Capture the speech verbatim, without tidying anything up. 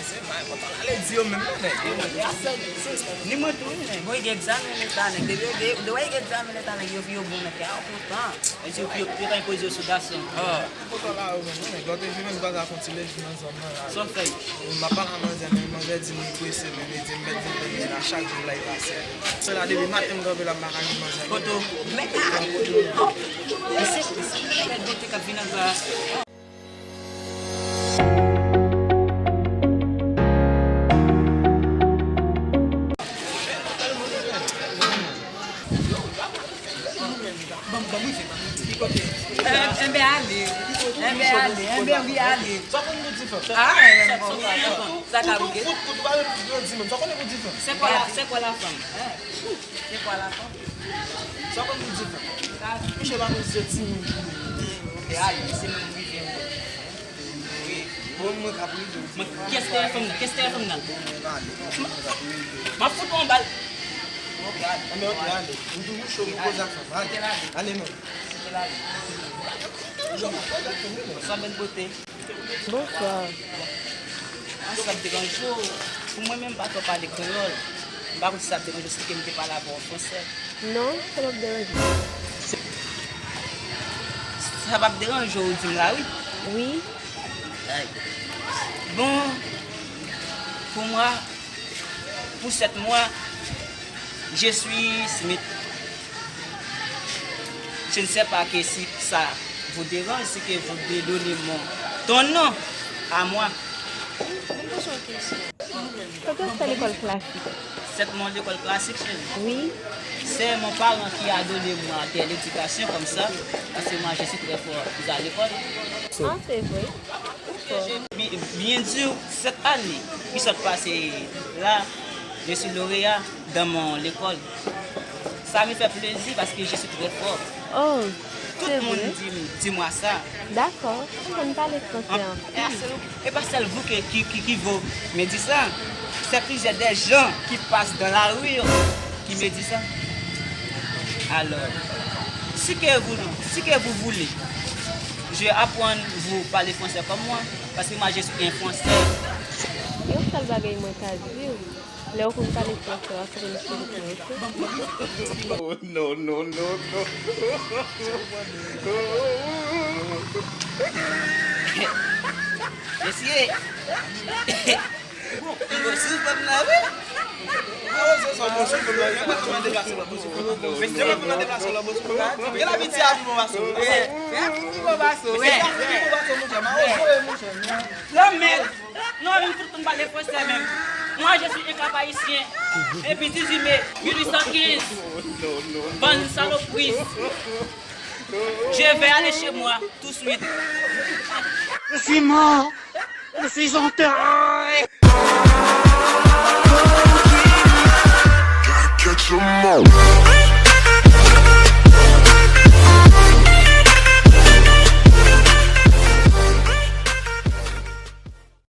Se pa enpòtan, ale di yo menm non, nèg. Ni mwen tou, wi, nèg. Bon, gen egzamen leta, nèg. Depi yo gen, depi yo gen egzamen leta, nèg, yo, yo bon, nèg. Yo kontan. Yo, yo, yo ta enpoze yo sou gason. Ah. Poto la yo menm, wi, nèg. Lòt jou menm, m kwaze ak yon ti lèj nan zòn nan la. Sa w fè? M ap pale a manzè, men manzè di m li prese, men li di m mèt vin peye la chak jou lay pase. Se la depi maten m kanpe la, m pa ka jwenn manzè. Poto. Men, ah, oh, oh, men se, se bèl bote k ap vin anba. Enben ale. Enben ale. Enben wi ale. Sa konn pou dife. Ah, enben bon. Sa ka bouke. Fout, fout, fout, pa di menm. Sa konnen pou dife. Se kwa la, se kwa la fanm. Se kwa la fanm. Sa konn pou dife. Misye pa konn se timoun pou li. Enben ale, se mwen ki rive. Bon, mwen k ap rive. Mwen, kiyès telefòn nan? Kiyès telefòn nan? M ap fout yon bal. Ok, ale. Anben, ok, ale. Ou toujou cho pou koze ak fanm. Ale. Ale, non. Toujou pou koze ak fanm, wi, non. Sa bèl bote. Bonswa. An, sa ap deranje w. Pou mwen menm, m pa twò pale kreyòl. M pa konn si sa ap deranje w si ke m te pale avè w an fransè. Non, sa p ap deranje m. Sa p ap deranje w, ou di m la, wi. Wi. Ay. Bon, pour moi, pour sept mois, je suis Smith. Je ne sais pas que si ça vous dérange, si que vous voulez donner mon, ton nom à moi. Mwen poze yon kesyon. Kote w fè lekòl klasik? Sèt mwa lekòl klasik, cheri. Wi. C'est mon parent qui a donné moi de l'éducation comme ça, parce que moi, je suis très fort à l'école. Ah, c'est vrai. Ou fò. Bi-, bien dur, cette année, ki sot pase la, je suis lauréat dans mon l'école. Ça me fait plaisir parce que je suis très fort. Oh, c'est vrai. Tout moun di, di mwen sa. D'accord. Ou konn pale fransè anpil. E pa sèl, e pa sèl vous que, qui, qui, qui vous me dit ça. C'est plusieurs des gens qui passent dans la rue qui me disent ça. Alors, si que vous, si que vous voulez, je vais apprendre vous parler français comme moi, parce que moi je suis un français. Yon sèl bagay mwen ka di w, lè w konn pale fransè, w ap fè m sou wout mwen, oke? Oh, non, non, non, non. Mesye. Bon, bon, sou fanm nan, wi. Bon, se sa, bon, sou fanm nan, wi. Mwen pa mande gason la, bon, sou fanm nan. Mesye, mwen pa mande gason la, bon, sou fanm nan. Gen la piti a pi bon gason. Wi. Pi bon gason, wi. Mesye, a pi bon gason, monchè. Mwen, monchè. Lanmèd. Non, m fout konn pale fransè menm. Moi, je suis un Cap-Haïtien. Depuis dix-huit mai mille huit cent quinze. Bann salopri. Je vais aller chez moi tout de suite. Je suis mort. Je suis enterré. Gotta catch 'em all.